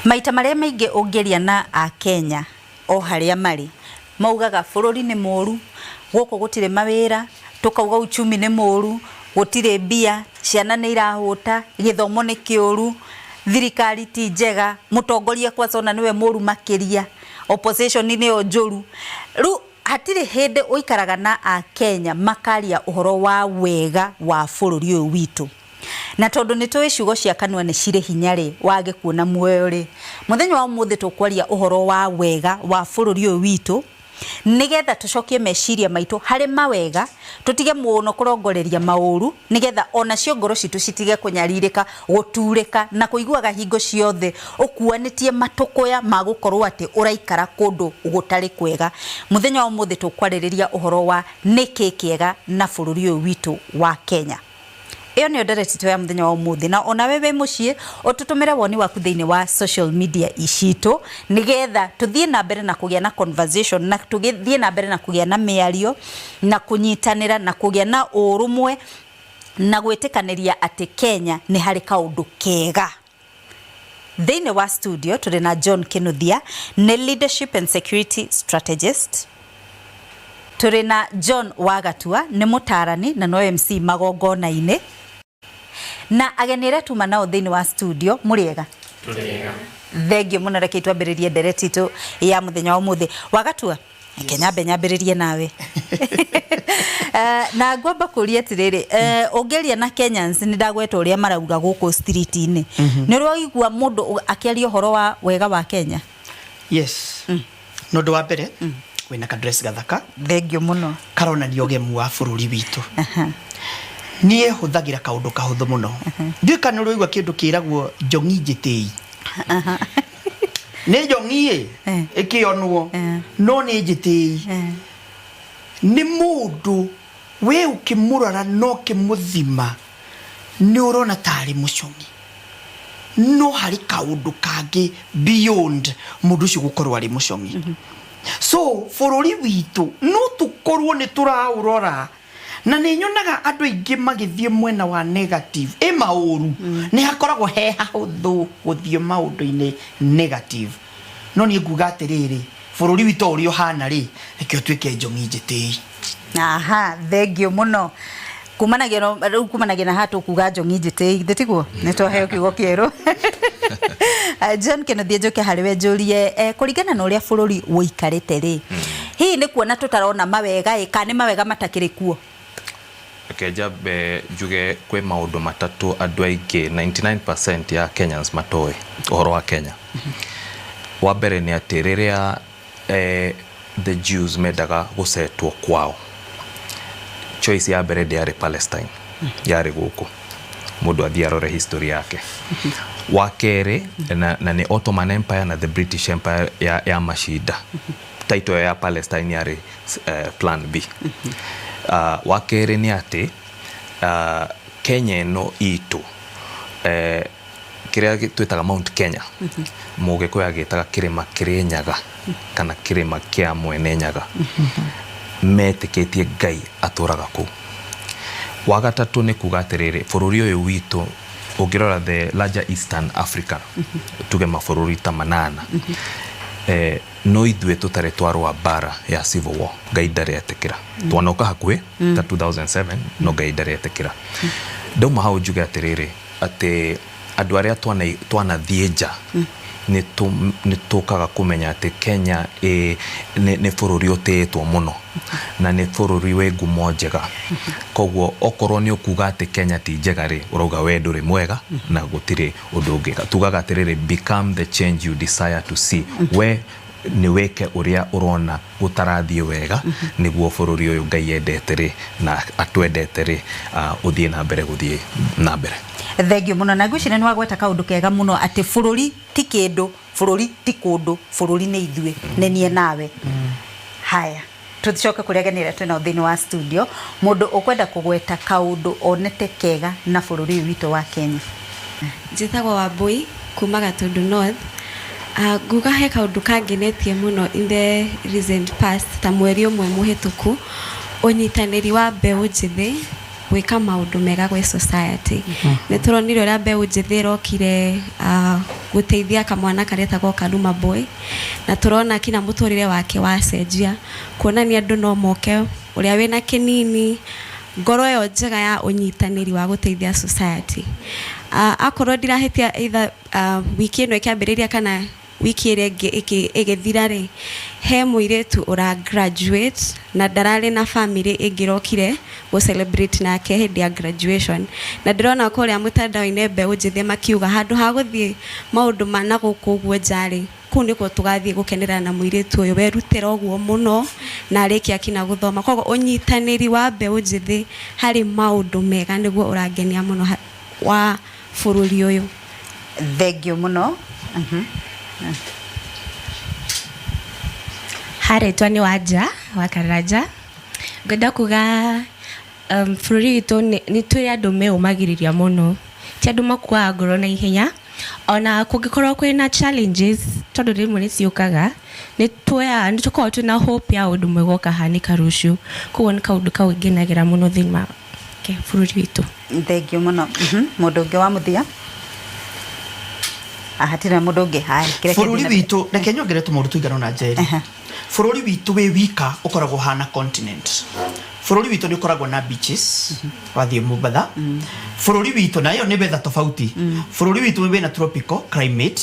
Maita marĩa maingĩ ũngĩaria na Akenya o harĩa marĩ, maugaga bũrũri nĩ mũru, gũkũ gũtirĩ mawĩra, tũkauga uchumi nĩ mũru, gũtirĩ mbia, ciana nĩ irahũta, gĩthomo nĩ kĩũru, thirikari ti njega, mũtongoria kwanza ona nĩwe mũru makĩria, opposition nĩyo njũru. Rĩu hatirĩ hĩndĩ ũikaraga na Akenya makaria ũhoro wa wega wa bũrũri ũyũ witũ. Na tondũ nĩ tũĩ ciugo cia kanua nĩ cirĩ hinya rĩ, wa gĩkuũ na muoyo rĩ, mũthenya wa ũmũthĩ tũkwaria ũhoro wa wega wa bũrũri ũyũ witũ, nĩgetha tũcokie meciria maitũ harĩ mawega, tũtige mũno kũrongoreria maũru, nĩgetha onacio ngoro citũ citige kũnyarirĩka, gũturĩka na kũiguaga hingo ciothe ũkuanĩtie matũkũya ma gũkorwo atĩ ũraikara kũndũ gũtarĩ kwega. Mũthenya wa ũmũthĩ tũkwarĩrĩria ũhoro wa nĩkĩ kĩega na bũrũri ũyũ witũ wa Kenya. Ĩyo nĩyo ndereti itũ ya mũthenya wa ũmũthĩ, na onawe wĩ mũciĩ ũtũtũmĩre woni waku thĩinĩ wa social media citũ, nĩgetha tũthiĩ na mbere na kũgĩa na conversation, na tũgĩthiĩ na mbere na kũgĩa na mĩario na kũnyitanĩra na kũgĩa na ũrũmwe na gwĩtĩkanĩria atĩ Kenya nĩ harĩ kaũndũ kega. Thĩinĩ wa studio tũrĩ na John Kinuthia, nĩ leadership and security strategist. Tũrĩ na John Wagatua, nĩ mũtaarani na no MC magongona-inĩ. Na ageni arĩa tuma nao thĩinĩ wa studio, mũrĩega? Tũrĩega. Thengio mũno, reke twambĩrĩrie ndereti itũ ya mũthenya wa ũmũthĩ. Wagatua, reke nyambe nyambĩrĩrie nawe. Na ngwamba kũria atĩrĩrĩ, ũngĩaria na Kenyans, nĩ ndagweta ũrĩa marauga gũkũ street-inĩ, nĩ ũraigua mũndũ akĩaria ũhoro wa wega wa Kenya? Yes. No ũndũ wa mbere, wĩna ka dress gathaka. Thengio mũno. Karonania ũgemu wa bũrũri witũ. Niĩ hũthagĩra kaũndũ kahũthũ mũno. Ndiũĩ kana nĩ ũraigua kĩndũ kĩragwo njong'i njĩtĩi. Nĩ njong'i ĩ ĩkĩonwo, no nĩ njĩtĩi. Nĩ mũndũ we ũkĩmũrora na ũkĩmũthima nĩ ũrona tarĩ mũcong'i, no harĩ kaũndũ kangĩ beyond mũndũ ũcio gũkorwo arĩ mũcong'i. So bũrũri witũ no tũkorwo nĩ tũraũrora, na nĩ nyonaga andũ aingĩ magĩthiĩ mwena wa negative ĩ maũru. Nĩ hakoragwo he hahũthũ gũthiĩ maũndũ-inĩ negative, no niĩ nguga atĩrĩrĩ, bũrũri witũ o ũrĩa ũhana rĩ, reke ũtuĩke njong'i njĩtĩi. Aha, thengio mũno. Kumanagia no rĩu, kumanagia na haha tũkuga njong'i njĩtĩi, githĩ tiguo? Nĩ twaheo kiugo kĩerũ. John Kennedy, njoke harĩ we njũrie, kũringana na ũrĩa bũrũri ũikarĩte rĩ, hihi nĩ kuona tũtarona mawega ĩ, kana nĩ mawega matakĩrĩ kuo? Reke njambe njuge kwĩ maũndũ matatũ andũ aingĩ, 99% ya Kenyans, matoĩ ũhoro wa Kenya. Wa mbere nĩ atĩ rĩrĩa the Jews mendaga gũcetwo kwao, choice ya mbere ndĩarĩ Palestine, yarĩ gũkũ. Mũndũ athiĩ arore history yake. Wa kerĩ na nĩ Ottoman Empire na the British Empire ya macinda title ĩyo ya Palestine yarĩ plan B. Wa kerĩ nĩ atĩ Kenya ĩno itũ, kĩrĩa twĩtaga Mount Kenya, Mũgĩkũyũ agĩtaga kĩrĩma kĩrĩ Nyaga kana kĩrĩma kĩa Mwene Nyaga, metĩkĩtie Ngai atũraga kũu. Wa gatatũ nĩ kuga atĩrĩrĩ, bũrũri ũyũ witũ ũngĩrora the larger Eastern Africa, tuge mabũrũri ta manana, no ithuĩ tũtarĩ twarũa mbara ya civil war. Ngai ndarĩ etĩkĩra. Twanoka hakuhĩ ta 2007, no Ngai ndarĩ etĩkĩra. Ndauma hau njuge atĩrĩrĩ, atĩ andũ arĩa twanathiĩ nja nĩ tũkaga kũmenya atĩ Kenya nĩ bũrũri ũtĩĩtwo mũno na nĩ bũrũri wĩ ngumo njega. Koguo okorwo nĩ ũkuga atĩ Kenya ti njega rĩ, ũrauga we ndũrĩ mwega na gũtirĩ ũndũ ũngĩ. Tugaga atĩrĩrĩ, "Become the change you desire to see." We nĩ wĩke ũrĩa ũrona gũtarathiĩ wega nĩguo bũrũri ũyũ Ngai endete rĩ na atwendete rĩ, ũthiĩ na mbere gũthiĩ na mbere. Thengio mũno, na ngwĩciria nĩ wagweta kaũndũ kega mũno, atĩ bũrũri ti kĩndũ, bũrũri ti kũndũ, bũrũri nĩ ithuĩ, nĩ niĩ nawe. Haya, tũcoke kũrĩ ageni arĩa twĩnao thĩinĩ wa studio. Mũndũ ũkwenda kũgweta kaũndũ onete kega na bũrũri ũyũ witũ wa Kenya? Njĩtagwo Wambui kuma Gatundu North. Nguga he kaũndũ kangenetie mũno in the recent past, ta mweri ũmwe mũhĩtũku, ũnyitanĩri wa mbeũ njĩthĩ. Gwĩka maũndũ mega gwĩ society. Nĩ tũronire ũrĩa mbeũ njĩthĩ ĩrokire gũteithia kamwana karetagwo Kaluma Boy, na tũrona kinya mũtũrĩre wake wacenjia, kuonania andũ no moke ũrĩa wĩna kĩnini, ngoro ĩyo njega ya ũnyitanĩri wa gũteithia society. Akorwo ndirahĩtia, either wiki ĩno ĩkĩambĩrĩria kana wiki ĩrĩa ĩngĩ ĩgĩthira rĩ, he mũirĩtu ũra graduate na ndararĩ na family ĩngĩrokire gũ celebrate nake hĩndĩ ya graduation. Na ndĩrona kũrĩa mũtandao-inĩ mbeũ njĩthĩ makiuga handũ ha gũthiĩ maũndũ ma na gũkũ ũguo nja rĩ, kũu nĩkuo tũgathiĩ gũkenera na mũirĩtu ũyũ werutĩra ũguo mũno na arĩkia kinya gũthoma. Koguo ũnyitanĩri wa mbeũ njĩthĩ harĩ maũndũ mega nĩguo ũrangenia mũno wa bũrũri ũyũ. Thengiũ mũno. Harĩtwa nĩ Wanja wa Karanja. Ngwenda kuga bũrũri witũ nĩ twĩ andũ meũmagĩrĩria mũno, ti andũ makuaga ngoro na ihenya. Ona kũngĩkorwo kwĩna challenges, tondũ rĩmwe nĩ ciũkaga, nĩ tuoyaga, nĩ tũkoragwo twĩna hope ya ũndũ mwega ũkahanĩka rũciũ. Koguo nĩ kaũndũ kau ngenagĩra mũno thĩinĩ wa bũrũri witũ. Thengiũ mũno. Mũndũ ũngĩ wa mũthia? Hatirĩ na mũndũ ũngĩ. Haya, kĩreke Bũrũri thiĩ na mbere. witũ, reke nyongerere tũmaũndũ tũigana ũna, Njeri. Bũrũri witũ wĩ wika ũkoragwo ũhana continent. Bũrũri witũ nĩ ũkoragwo na beaches, wathiĩ Mombatha. Bũrũri witũ, na ĩyo nĩ weather tofauti. Bũrũri witũ wĩna tropical climate,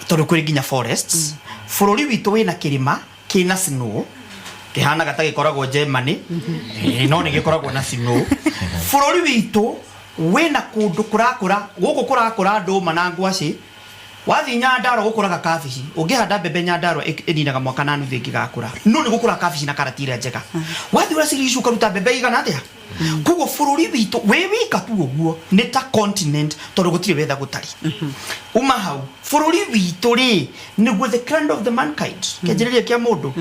tondũ kwĩ nginya forests. Bũrũri witũ wĩna kĩrĩma kĩna snow, kĩhanaga ta gĩkoragwo Germany, no nĩ gĩkoragwo na snow. Bũrũri witũ wĩna kũndũ kũrakũra, gũkũ kũrakũra ndũma na ngwacĩ. Wathiĩ Nyandarua gũkũraga kabici. Ũngĩhanda mbembe Nyandarua ĩninaga mwaka na nuthu ĩngĩgakũra, no nĩ gũkũraga kabici na karati ĩrĩa njega. Wathiĩ Uasin Gishu ũkaruta mbembe igana atĩa. Koguo bũrũri witũ wĩ wika tu ũguo nĩ ta continent, tondũ gũtirĩ wetha gũtarĩ. Uma hau, bũrũri witũ rĩ, nĩguo the cradle of the mankind, kĩanjĩrĩria kĩa mũndũ.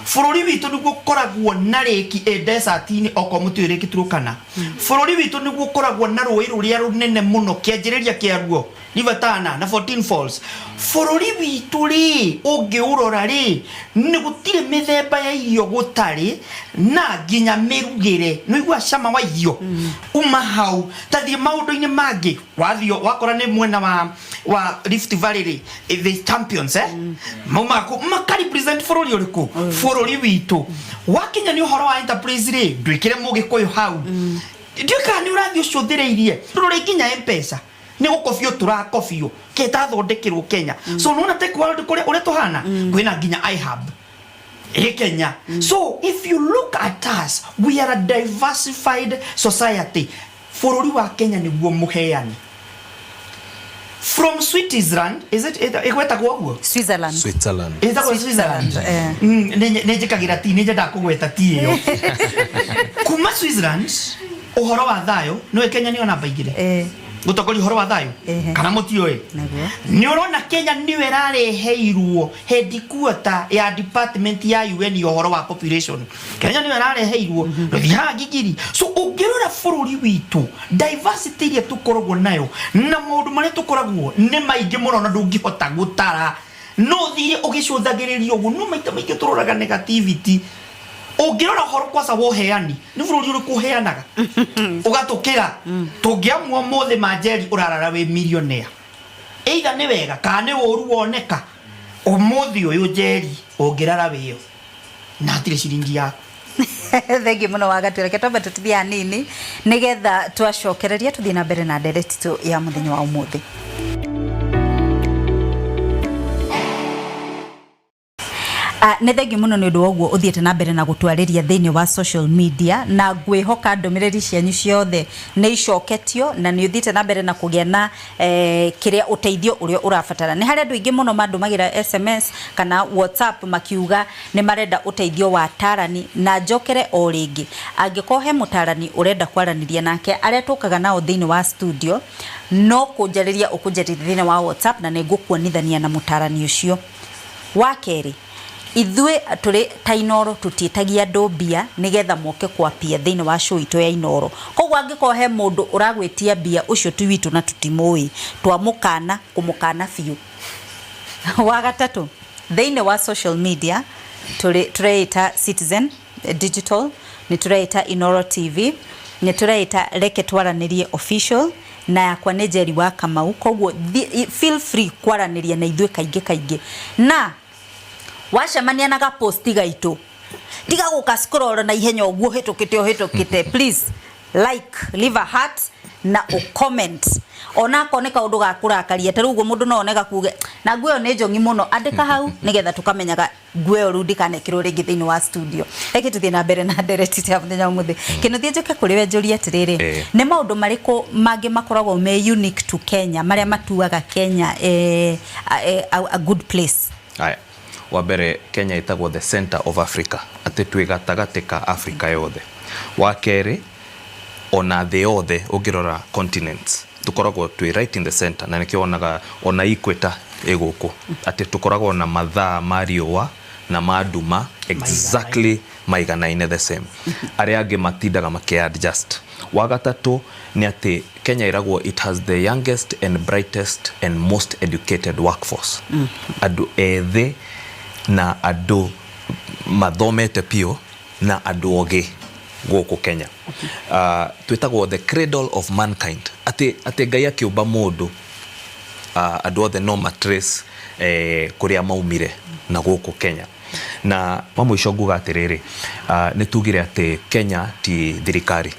Bũrũri witũ nĩguo ũkoragwo na lake ĩ desert-inĩ, okorwo mũtiũĩ Lake Turkana. Bũrũri witũ nĩguo ũkoragwo na rũĩ rũrĩa rũnene mũno, kĩanjĩrĩria kĩaruo River Tana na 14 Falls. Bũrũri witũ rĩ, ũngĩũrora rĩ, nĩ gũtirĩ mĩthemba ya irio gũtarĩ, na nginya mĩrugĩre. Nĩ ũiguaga cama wa irio? Uma hau, ta thiĩ maũndũ-inĩ mangĩ, wathiĩ wakora nĩ mwena wa Rift Valley rĩ, the champions, eh? Maumaga kũ? Maka represent bũrũri ũrĩkũ? Bũrũri witũ. Wakinya nĩ ũhoro wa enterprise rĩ, ndwĩkĩre Mũgĩkũyũ hau. Ndiũĩ kana nĩ ũrathiĩ ũcũthĩrĩirie, ndũrĩ nginya M-Pesa. Nĩ gũkobio tũrakobio ketathondekerwo Kenya. So nona tech world kũrĩa ũrĩa tũhana, kwĩna nginya iHub ĩ Kenya. So if you look at us, we are a diversified society. Bũrũri wa Kenya nĩguo mũheani from Switzerland, is it ĩgwetagwo ũguo? Switzerland. Switzerland. Ĩtagwo Switzerland. Nĩ njĩkagĩra ti, nĩ nyendaga kũgweta ti ĩyo kuma Switzerland. Ũhoro wa thayũ, nĩwe Kenya nĩyo namba 2 gũtongoria ũhoro wa thayũ. Kana mũtiũĩ? Nĩguo. Nĩ ũrona Kenya nĩyo ĩrareheirwo headquarter ya department ya UN ya ũhoro wa population. Kenya nĩyo ĩrareheirwo rũthiaga ngigiri. So ũngĩrora bũrũri witũ, diversity iria tũkoragwo nayo na maũndũ marĩa tũkoragwo nĩ maingĩ mũno na ndũngĩhota gũtara, no ũthire ũgĩcũthagĩrĩria ũguo. No maita maingĩ tũroraga negativity. Ũngĩrora ũhoro kwanza wa ũheani, nĩ bũrũri ũrĩkũ ũheanaga ũgatũkĩra? Tũngĩamua ũmũthĩ, Manjeri, ũrarara wĩ millionaire, either nĩ wega kana nĩ ũru woneka. Ũmũthĩ ũyũ, Njeri, ũngĩrara wĩyo na hatirĩ ciringi yaku. Thengiũ mũno Wagatu. Reke twambe tũtithie hanini nĩgetha twacokereria tũthiĩ na mbere na ndereti itũ ya mũthenya wa ũmũthĩ. Nĩ thengiũ mũno nĩ ũndũ wa ũguo ũthiĩte na mbere na gũtwarĩria thĩinĩ wa social media, na ngwĩhoka ndũmĩrĩri cianyu ciothe nĩ icoketio na nĩ ũthiĩte na mbere na kũgĩa na kĩrĩa ũteithio ũrĩa ũrabatara. Nĩ harĩ andũ aingĩ mũno mandũmagĩra SMS kana WhatsApp makiuga nĩ marenda ũteithio wa atarani, na njokere o rĩngĩ, angĩkorwo he mũtarani ũrenda kwaranĩria nake, arĩa tũkaga nao thĩinĩ wa studio, no kũnjarĩria ũkũnjarĩria thĩinĩ wa WhatsApp na nĩ ngũkuonithania na mũtarani ũcio. Wa kerĩ, ithuĩ tũrĩ ta Inooro tũtiĩtagia andũ mbia nĩgetha moke kwapia thĩinĩ wa show itũ ya Inooro. Koguo angĩkorwo he mũndũ ũragwĩtia mbia, ũcio ti witũ na tũtimũĩ, twamũkana kũmũkana biũ. Wa gatatũ, thĩinĩ wa social media tũrĩ tũreĩta Citizen Digital, nĩ tũreĩta Inooro TV. Nĩ tũreĩta Reke Twaranĩrie Official, na yakwa nĩ Njeri wa Kamau. Koguo feel free kwaranĩria na ithuĩ kaingĩ kaingĩ. Na wacemania na gaposti gaitũ, tiga gũka scroll na ihenya ũguo ũhĩtũkĩte ũhĩtũkĩte. Please like, leave a heart na ũ comment ona akorwo nĩ kaũndũ ga kũrakaria. Ta rĩu ũguo mũndũ no one gakuge na nguo ĩyo nĩ njongi mũno, andĩka hau nĩgetha tũkamenyaga nguo ĩyo rĩu ndĩkanekĩrwo rĩngĩ thĩinĩ wa studio. Reke tũthiĩ na mbere na ndereti ya mũthenya wa ũmũthĩ. Kĩnuthia, njũke kũrĩ we njũrie atĩrĩrĩ, nĩ maũndũ marĩkũ mangĩ makoragwo me unique to Kenya marĩa matuaga Kenya a good place? Aya, wa mbere, Kenya ĩtagwo the center of Africa, atĩ twĩ gatagatĩ ka Africa yothe. Wa kerĩ, ona thĩ yothe ũngĩrora continents, tũkoragwo twĩ right in the center, na nĩkĩo wonaga ona equator ĩ gũkũ, atĩ tũkoragwo na mathaa ma riũa na ma nduma exactly maiganaine, the same. Arĩa angĩ matindaga makĩ adjust. Wa gatatũ nĩ atĩ Kenya ĩragwo it has the youngest and brightest and most educated workforce. Andũ ethĩ na andũ mathomete biũ na andũ ogĩ gũkũ Kenya. Twĩtagwo the cradle of mankind, atĩ Ngai akĩũmba mũndũ, andũ othe no matrace kũrĩa maumire na gũkũ Kenya. Na wa mũico nguga atĩrĩrĩ, nĩ tugire atĩ Kenya ti thirikari.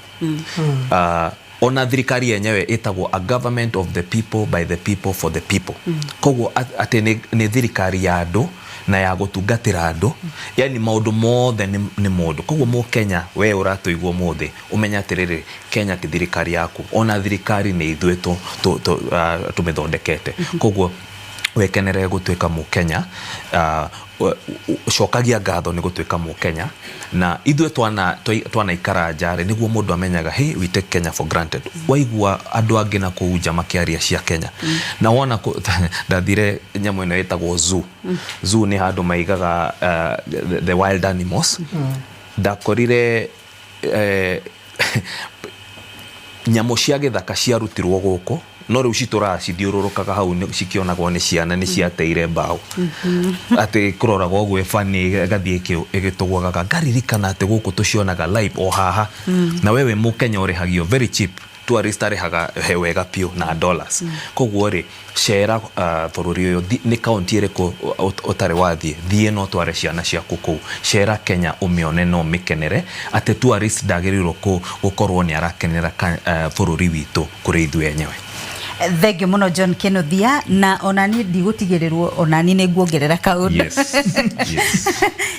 Ona thirikari yenyewe ĩtagwo a government of the people, by the people, for the people. Koguo atĩ nĩ thirikari ya andũ na ya gũtungatĩra andũ, yani maũndũ mothe nĩ mũndũ. Koguo mũkenya we ũratũigua ũmũthĩ, ũmenye atĩrĩrĩ, Kenya ti thirikari yaku, ona thirikari nĩ ithuĩ tũmĩthondekete. Koguo wekenere gũtuĩka mũkenya, cokagia ngatho nĩ gũtuĩka mũkenya. Na ithuĩ twanaikara nja rĩ, nĩguo mũndũ amenyaga, hey, we take Kenya for granted. Waigua andũ angĩ na kũu nja makĩaria cia Kenya na wona ndathire nyamũ ĩno ĩtagwo zoo. Zoo nĩ handũ maigaga the wild animals. Ndakorire nyamũ cia gĩthaka ciarutirwo gũkũ, no rĩu citũraga cithiũrũrũkaga hau cikĩonagwo nĩ ciana. Nĩ ciateire mbaũ atĩ kũroraga ũguo ĩbani ĩgathiĩ ĩgĩtũgũagaga. Ngaririkana atĩ gũkũ tũcionaga live o haha. Na wewe mũkenya ũrĩhagio very cheap, tourist arĩhaga he wega biũ na dollars. Koguo rĩ, cera bũrũri ũyũ. Nĩ kaunti ĩrĩkũ ũtarĩ wathiĩ? Thiĩ no tware ciana ciaku kũu. Cera Kenya, ũmĩone no ũmĩkenere, atĩ tourist ndagĩrĩirwo gũkorwo nĩ arakenera bũrũri witũ kũrĩ ithuĩ enyewe. Thank you mũno, John Kĩnuthia. Na onani ndigũtigĩrĩrwo, onani nĩ nguongerera kaũndũ. Yes.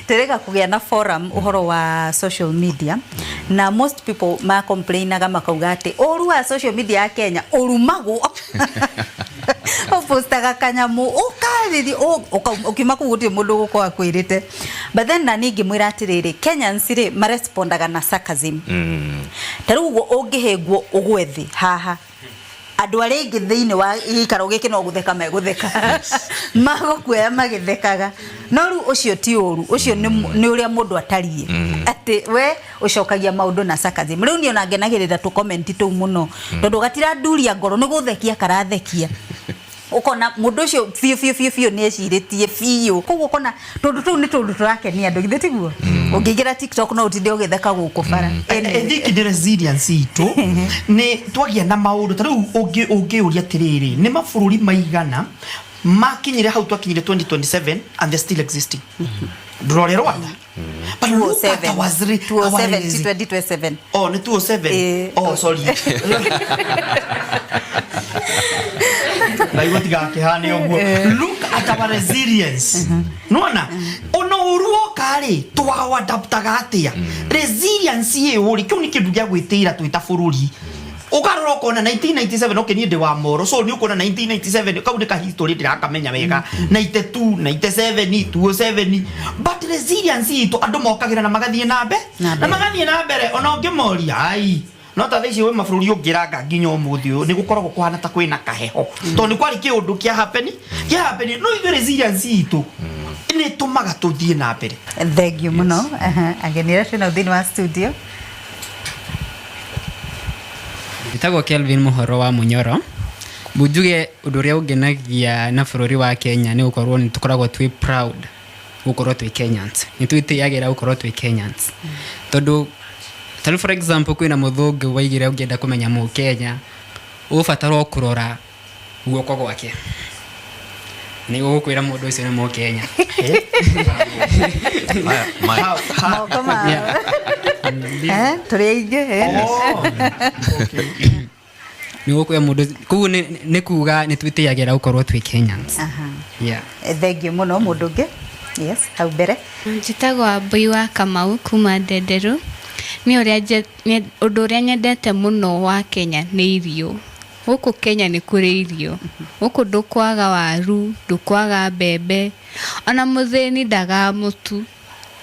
Tũrĩga kũgĩa na forum ũhoro wa social media, na most people ma complainaga makauga atĩ ũru wa social media ya Kenya, ũrumagwo, ũpostaga kanyamũ ũkarĩri ũkiuma kũu gũtirĩ mũndũ ũgũkorwo akwĩrĩte. But then na niĩ ngĩmwĩra atĩrĩrĩ, Kenyans rĩ, marespondaga na sarcasm. Ta rĩu ũguo ũngĩhĩngwo ũgwe thĩ haha, andũ arĩa aingĩ thĩinĩ wa gĩikaro gĩkĩ no gũtheka megũtheka, magũkuoya magĩthekaga. No rĩu ũcio ti ũru, ũcio nĩ ũrĩa mũndũ atariĩ, atĩ we ũcokagia maũndũ na sarcasm. Rĩu niĩ ona ngenagĩrĩra tũ comment tũu mũno, tondũ gatiranduria ngoro, nĩ gũthekia karathekia, ukona mũndũ ũcio biũ biũ biũ biũ nĩ ecirĩtie biũ. Koguo ũkona tũndũ tũu nĩ tũndũ tũrakenia andũ, githĩ tiguo? Ũngĩingĩra TikTok no ũtinde ũgĩtheka gũkũ bara. I think nĩ resilience itũ, nĩ twagĩa na maũndũ. Ta rĩu ũngĩũria atĩrĩrĩ, nĩ mabũrũri maigana makinyire hau twakinyire 2027 and they're still existing? Ndũrore Rwanda. But look at our 207 ti 2027. Oh, nĩ 207. Oh, sorry, na tigakĩhane ũguo. Look at our resilience. Nona ona ũru woka rĩ, twawadaptaga atĩa resilience ĩyo rĩ? Kĩu nĩ kĩndũ gĩa gwĩtĩĩra twĩ ta bũrũri. Ũkarora ũkona 1997, okay, niĩ ndĩ wa moro, so nĩ ũkuona 1997 kau nĩ ka history ndĩrakamenya wega, 92, 97, 207, but resilience itũ, andũ mokagĩra na magathiĩ na mbe Na na mbere. Magathiĩ na mbere. Ona ũngĩmoria ai, no ta thaa ici wĩ mabũrũri ũngĩranga nginya ũmũthĩ ũyũ nĩ gũkoragwo kũhana ta kwĩna kaheho, tondũ nĩ kwarĩ kĩũndũ kĩa happen, kĩa happen. No ithuĩ resilience itũ nĩ ĩtũmaga tũthiĩ na mbere. Thank you mũno. Aha, ageni arĩa twĩnao thĩinĩ wa studio. Njĩtagwo Kelvin Mũhoro wa Mũnyoro. Njuge ũndũ ũrĩa ũngenagia na bũrũri wa Kenya nĩ gũkorwo nĩ tũkoragwo twĩ proud gũkorwo twĩ Kenyans. Nĩ twĩtĩagĩra gũkorwo twĩ Kenyans, tondũ Tarĩu for example kwĩna mũthũngũ waigire ũngĩenda kũmenya mũkenya ũgũbatara o kũrora guoko gwake nĩ gũkwĩra mũndũ ũcio nĩ mũkenya. Aya, Mike. Moko ma tũrĩ aingĩ eh. Nĩ gũkwĩra mũndũ koguo nĩ kuga nĩ twĩtĩyagĩra gũkorwo twĩ Kenyans. Aha. Yeah. Thengiũ mũno. Mũndũ ũngĩ, yes, hau mbere. Njĩtagwo Wambui wa Kamau kuma Ndenderu. Nĩ ũrĩa ũndũ ũrĩa nyendete mũno wa Kenya nĩ irio. Gũkũ Kenya nĩ kũrĩ irio. Gũkũ ndũkwaga waru, ndũkwaga mbembe, ona mũthĩni ndagaga mũtu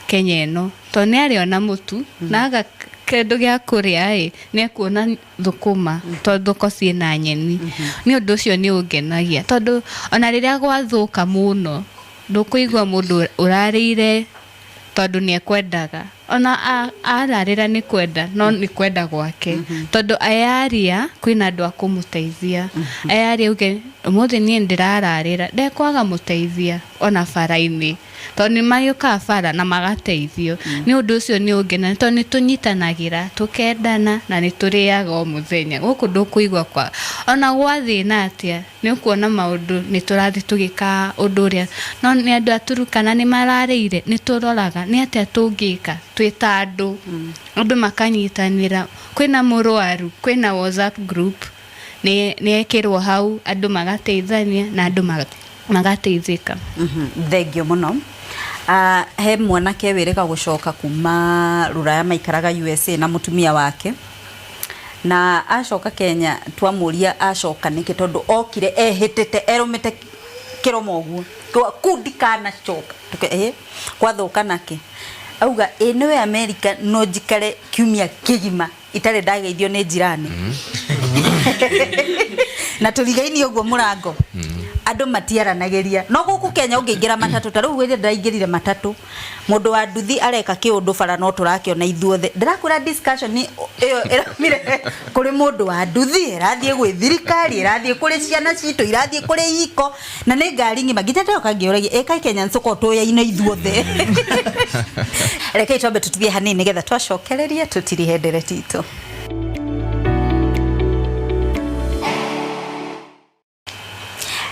Kenya ĩno. Tondũ nĩ arĩona mũtu na aga kĩndũ gĩa kũrĩa ĩ, nĩ ekuona thũkũma tondũ thoko ciĩna nyeni. Nĩ ũndũ ũcio nĩ ũngenagia tondũ ona rĩrĩa gwathũka mũno ndũkũigua mũndũ ũrarĩire tondũ nĩ ekwendaga, ona ararĩra nĩ kwenda no nĩ kwenda gwake, tondũ ayaria kwĩna andũ a kũmũteithia. Ayaria uge ũmũthĩ niĩ ndĩrararĩra, ndekwaga mũteithia ona bara-inĩ, tondũ nĩ magĩũkaga bara na magateithio. Nĩ ũndũ ũcio nĩ ũngena tondũ nĩ tũnyitanagĩra, tũkendana na nĩ tũrĩaga o mũthenya. Gũkũ ndũkũigua kwa ona gwathĩna atĩa, nĩ ũkuona maũndũ nĩ tũrathiĩ tũgĩkaga ũndũ ũrĩa, no nĩ andũ a Turukana nĩ mararĩire, nĩ tũroraga nĩ atĩa tũngĩka twĩ ta andũ, andũ makanyitanĩra. Kwĩna mũrwaru, kwĩna WhatsApp group nĩ ekĩrwo hau, andũ magateithania na andũ magateithĩka. Thengio mũno. He mwanake wĩrĩga gũcoka kuma rũraya, maikaraga USA na mũtumia wake, na acoka Kenya twamũria acoka nĩkĩ, tondũ okire ehĩtĩte erũmĩte kĩromo ũguo kuu ndikanacoka. Kwathũka nake auga ĩ nĩwe America no njikare kiumia kĩgima itarĩ ndageithio nĩ njirani na tũrigainie ũguo mũrango, andũ matiaranagĩria. No gũkũ Kenya ũngĩingĩra matatũ, ta rĩu rĩrĩa ndĩraingĩrire matatũ, mũndũ wa nduthi areka kĩũndũ bara no tũrakĩona ithuothe. Ndĩrakwĩra discussion ĩyo ĩraumire kũrĩ mũndũ wa nduthi, ĩrathiĩ gwĩ thirikari, ĩrathiĩ kũrĩ ciana citũ, irathiĩ kũrĩ iko, na nĩ ngari ng'ima. Nginya ndoka ngĩũragia ĩka Kenya nĩtũkorwo tũyaine ithuothe. Rekei twambe tũtithie hanini nĩgetha twacokereria tũtirihe ndereti itũ.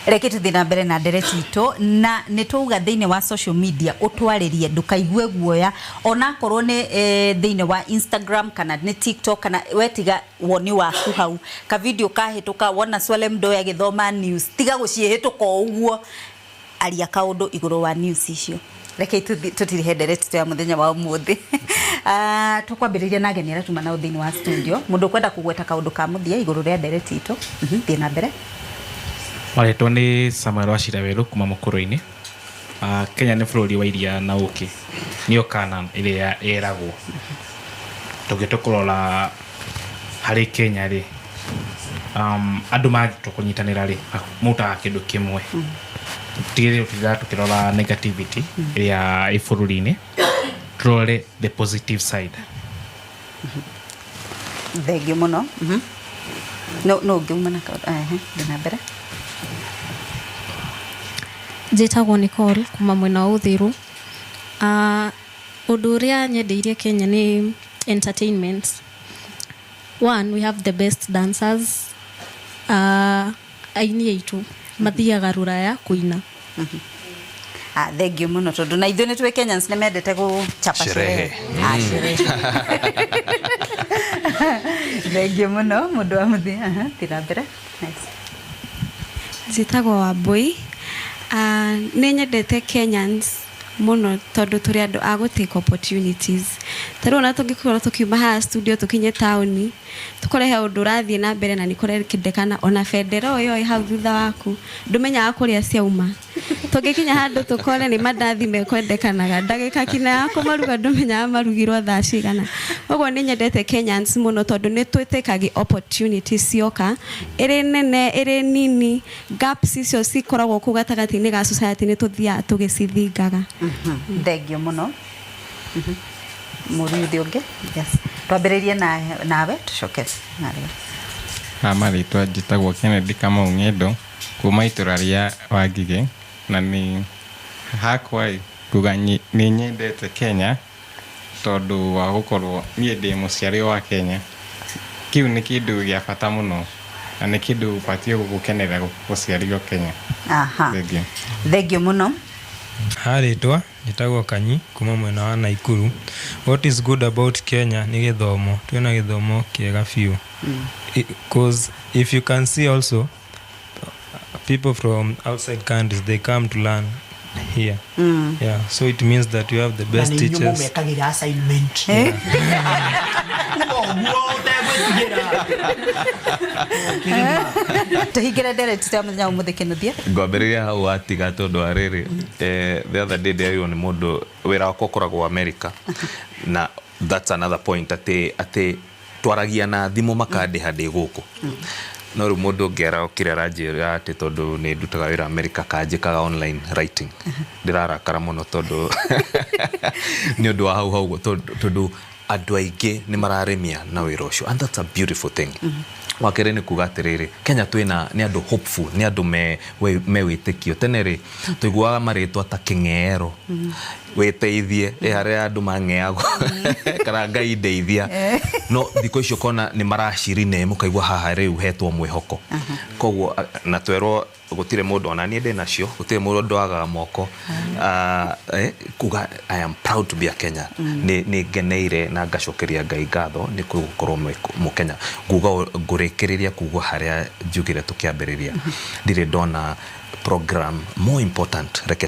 Reke tuthiĩ na mbere na ndereti itũ, na nĩ twauga thĩinĩ wa social media ũtwarĩrie, ndũkaigue guoya, onakorwo nĩ thĩinĩ wa Instagram kana nĩ TikTok, kana wetiga woni waku hau ka video kahĩtũka, wona Swale Mdoe agĩthoma news, tiga gũciĩhĩtũka o ũguo, aria kaũndũ igũrũ wa news icio. Reke tũtirihe ndereti ya mũthenya wa ũmũthĩ. Tũkwambĩrĩria na ageni arĩa tuma nao thĩinĩ wa studio. Mũndũ ũkwenda kũgweta kaũndũ ka mũthia igũrũ rĩa ndereti itũ, thiĩ na mbere. Marĩtwa nĩ Samuel Wachira Werũ kuma Mũkũrũ-inĩ. Kenya nĩ bũrũri wa iria na ũkĩ, nĩyo Canaan ĩrĩa ĩragwo. Tũngĩtua kũrora harĩ Kenya rĩ, andũ mangĩtua kũnyitanĩra rĩ, mautaga kĩndũ kĩmwe. Tigĩrĩre tũtiraga tũkĩrora negativity ĩrĩa ĩ bũrũri-inĩ, tũrore the positive side. Thengio mũno. No no ũngĩuma na kaũndũ, ehe, thiĩ na mbere. Njĩtagwo Nicole kuma mwena wa Uthiru. Ũndũ ũrĩa nyendeirie Kenya nĩ entertainment. One, we have the best dancers. Aini aitũ mathiaga rũraya kũina. Thengio mũno, tondũ na ithuĩ nĩ twĩ Kenyans nĩ mendete gũchapa sherehe. Sherehe. Thengio mũno mũndũ wa mũthia. Aha, thiĩ na mbere. Nice. Njĩtagwo Wambui. Nĩ nyendete Kenyans mũno tondũ tũrĩ andũ a gũ take opportunities. Ta rĩu ona tũngĩkorwo tũkiuma haha studio tũkinye taũni, tũkore he ũndũ ũrathiĩ na mbere na nĩ kũrendekana ona bendera o ĩyo ĩ hau thutha waku, ndũmenyaga kũrĩa ciauma. Tũngĩkinya handũ tũkore nĩ mandathi mekwendekanaga, ndagĩka kinya ya kũmaruga ndũmenyaga marugirwo thaa cigana. Koguo nĩ nyendete Kenyans mũno tondũ nĩ twĩtĩkagia opportunity cioka, ĩrĩ nene ĩrĩ nini, gaps icio cikoragwo kũu gatagatĩ-inĩ ga society nĩ tũthiaga tũgĩcithingaga. Thengio mũno. Mũriuthi ũngĩ, yes, twambĩrĩrie nawe tũcoke nawe. Ha marĩtwa njĩtagwo Kennedy Kamau Ng'endo kuma itũra rĩa Wangigĩ, na nĩ hakwa ĩ nguga nĩ nyendete Kenya Tondũ wa gũkorwo niĩ ndĩ mũciari wa Kenya, kĩu nĩ kĩndũ gĩa bata mũno na nĩ kĩndũ batiĩ gũkenerera gũciarirwo Kenya. Aha. Thengiũ. Thengio mũno. Ha rĩtwa njĩtagwo Kanyi kuma mwena wa Naikuru. What is good about Kenya nĩ gĩthomo. Twĩna gĩthomo kĩega biũ. Cause if you can see also people from outside countries they come to learn here. Yeah, so it means that you have the Na best nĩ inyuĩ teachers. mũmekagĩra assignment. Uga ũguo ũtegwĩtigĩra. Tũhingĩre ndereti ya mũthenya wa ũmũthĩ Kĩnuthia. Ngwambĩrĩria hau watiga tondũ wa rĩrĩ, the other day ndĩrerirwo nĩ mũndũ wĩra wakwa ũkoragwo America, na that's another point atĩ atĩ twaragia na thimũ makandĩha ndĩ gũkũ, no rĩu mũndũ ũngĩ arokire aranjĩra atĩ tondũ nĩ ndutaga wĩra America kanjĩkaga online writing. Ndĩrarakara mũno tondũ nĩ ũndũ wa hau hau ũguo, tondũ andũ aingĩ nĩ mararĩmia na wĩra ũcio, and that's a beautiful thing. Wa kerĩ nĩ kuga atĩrĩrĩ, Kenya twĩna nĩ andũ hopeful, nĩ andũ me wĩtĩkio. Tene rĩ tũiguaga marĩtwa ta kĩng'eero, wĩteithie, ĩ harĩa andũ mang'eagwo kana Ngai ndeithia, no thikũ icio ũkona nĩ maracirine, mũkaigua haha rĩu hetwo mwĩhoko. Koguo na twerwo gũtirĩ mũndũ, ona niĩ ndĩ nacio, gũtirĩ mũndũ wagaga moko. Kuga I am proud to be a Kenyan. Nĩ ngeneire na ngacokeria Ngai ngatho nĩ gũkorwo mũkenya. Nguga ngũrĩkĩrĩria kuga harĩa njugire tũkĩambĩrĩria, ndirĩ ndona program more important reke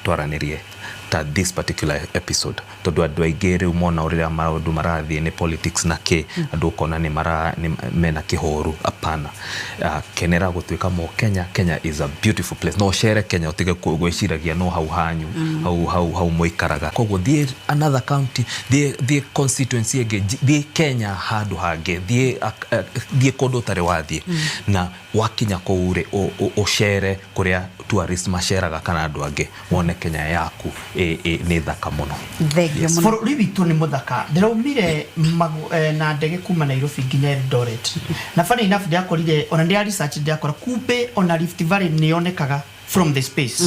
twaranĩrie ta this particular episode, tondũ andũ aingĩ rĩu mona ũrĩa maũndũ marathiĩ nĩ politics na kĩ, andũ ũkona nĩ mara nĩ mena kĩhoru. Apana, kenera gũtuĩka mũkenya. Kenya is a beautiful place. No ũcere Kenya ũtige gwĩciragia no hau hanyu, hau hau hau mũikaraga. Koguo thiĩ another county, thiĩ constituency ĩngĩ, thiĩ Kenya handũ hangĩ, thiĩ kũndũ ũtarĩ wathiĩ, na wakinya kũu rĩ, ũcere kũrĩa tourist maceraga kana andũ angĩ, wone Kenya yaku nĩ thaka mũno. Thengio mũno. Bũrũri witũ nĩ mũthaka. Ndĩraumire na ndege kuma Nairobi nginya Eldoret, na funny enough ndiakorire ona ndĩa research, ndiakora kumbe ona Rift Valley nĩ yonekaga from the space.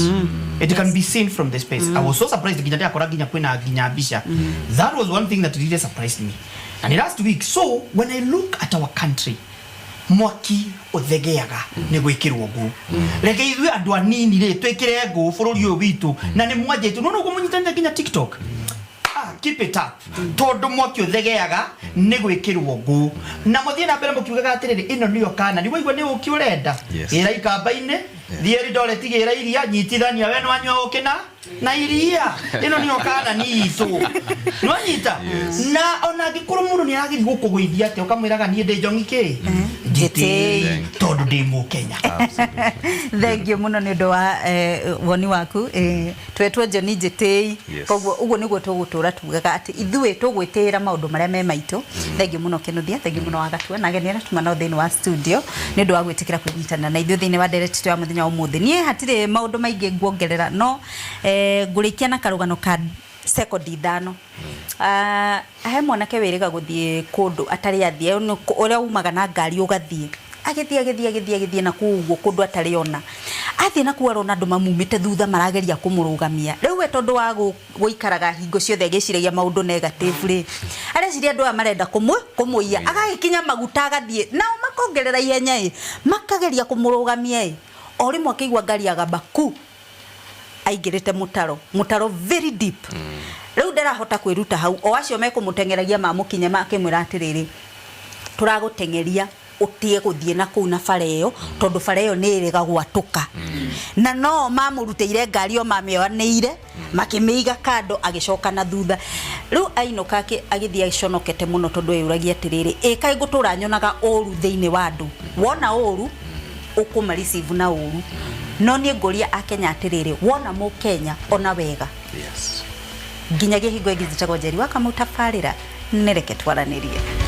It can be seen from the space. I was so surprised nginya ndiakora nginya kwĩna nginya mbica. That was one thing that really surprised me, and last week. So when I look at our country, mwaki ũthegeaga nĩ gwĩkĩrwo ngũ. Reke ithuĩ andũ anini rĩ twĩkĩre ngũ bũrũri ũyũ witũ, na nĩ mwanjĩtwo no ũguo mũnyitanĩte nginya TikTok. Ah, keep it up, tondũ mwaki ũthegeaga nĩ gwĩkĩrwo ngũ, na mũthiĩ na mbere mũkiugaga atĩrĩrĩ, ĩno nĩyo kana nĩ waigua nĩ ũkĩ ũrenda. Gĩra ikamba-inĩ, thiĩ Eldoret, gĩra iria, nyitithania we nĩwanyua ũkĩ na iria, ĩno nĩyo kana ni itũ nĩwanyita. Na ona angĩkorwo mũndũ nĩ arageria gũkũgũithia atĩa, ũkamwĩraga niĩ ndĩ njongi kĩ njĩtĩi tondũ ndĩ mũkenya. Thengio mũno nĩ ũndũ wa woni waku. Twetwo Njoni Njĩtĩi. Koguo ũguo nĩguo tũgũtũra tugaga atĩ ithuĩ tũgwĩtĩĩra maũndũ marĩa me maitũ. Thengio mũno Kĩnuthia, thengio mũno Wagatua, na ageni arĩa tuma nao thĩinĩ wa studio nĩ ũndũ wa gwĩtĩkĩra kwĩnyitanĩra na ithuĩ thĩinĩ wa ndereti ya mũthenya wa ũmũthĩ. Niĩ hatirĩ maũndũ maingĩ nguongerera, no ngũrĩkia na karũgano ka sekondi 5. He mwanake wĩrĩga gũthiĩ kũndũ atarĩ athiĩ, ũrĩa umaga na ngari ũgathiĩ, agĩthiĩ agĩthiĩ agĩthiĩ agĩthiĩ na kũu ũguo kũndũ atarĩ ona athiĩ na kũu, arona andũ mamumĩte thutha marageria kũmũrũgamia. Rĩu we tondũ wa gũikaraga hingo ciothe agĩciragia maũndũ negative rĩ, areciria andũ aya marenda kũmũiya, agagĩkinya maguta agathiĩ nao makongerera ihenya ĩ, makageria kũmũrũgamia ĩ, o rĩmwe akĩigua ngari agamba ku aingĩrĩte mũtaro, mũtaro very deep. Rĩu ndarahota kwĩruta hau. O acio mekũmũteng'eragia mamũkinye makĩmwĩra atĩrĩrĩ, tũragũteng'eria ũtige gũthiĩ na kũu na bara ĩyo, tondũ bara ĩyo nĩ ĩrĩga gwatũka. Na no mamũrutĩire ngari o mamĩoanĩire makĩmĩiga kando, agĩcoka na thutha. Rĩu ainũka agĩthiĩ aconokete mũno, tondũ eyũragia atĩrĩrĩ, ĩ kaĩ ngũtũra nyonaga ũru thĩinĩ wa andũ? Wona ũru ũkũma receive na ũru. No niĩ ngũria akenya atĩrĩrĩ, wona mũkenya ona wega. Nginyagia hingo ĩngĩ, njĩtagwo Njeri wa Kamau, tabarĩra nĩ Reke Twaranĩrie.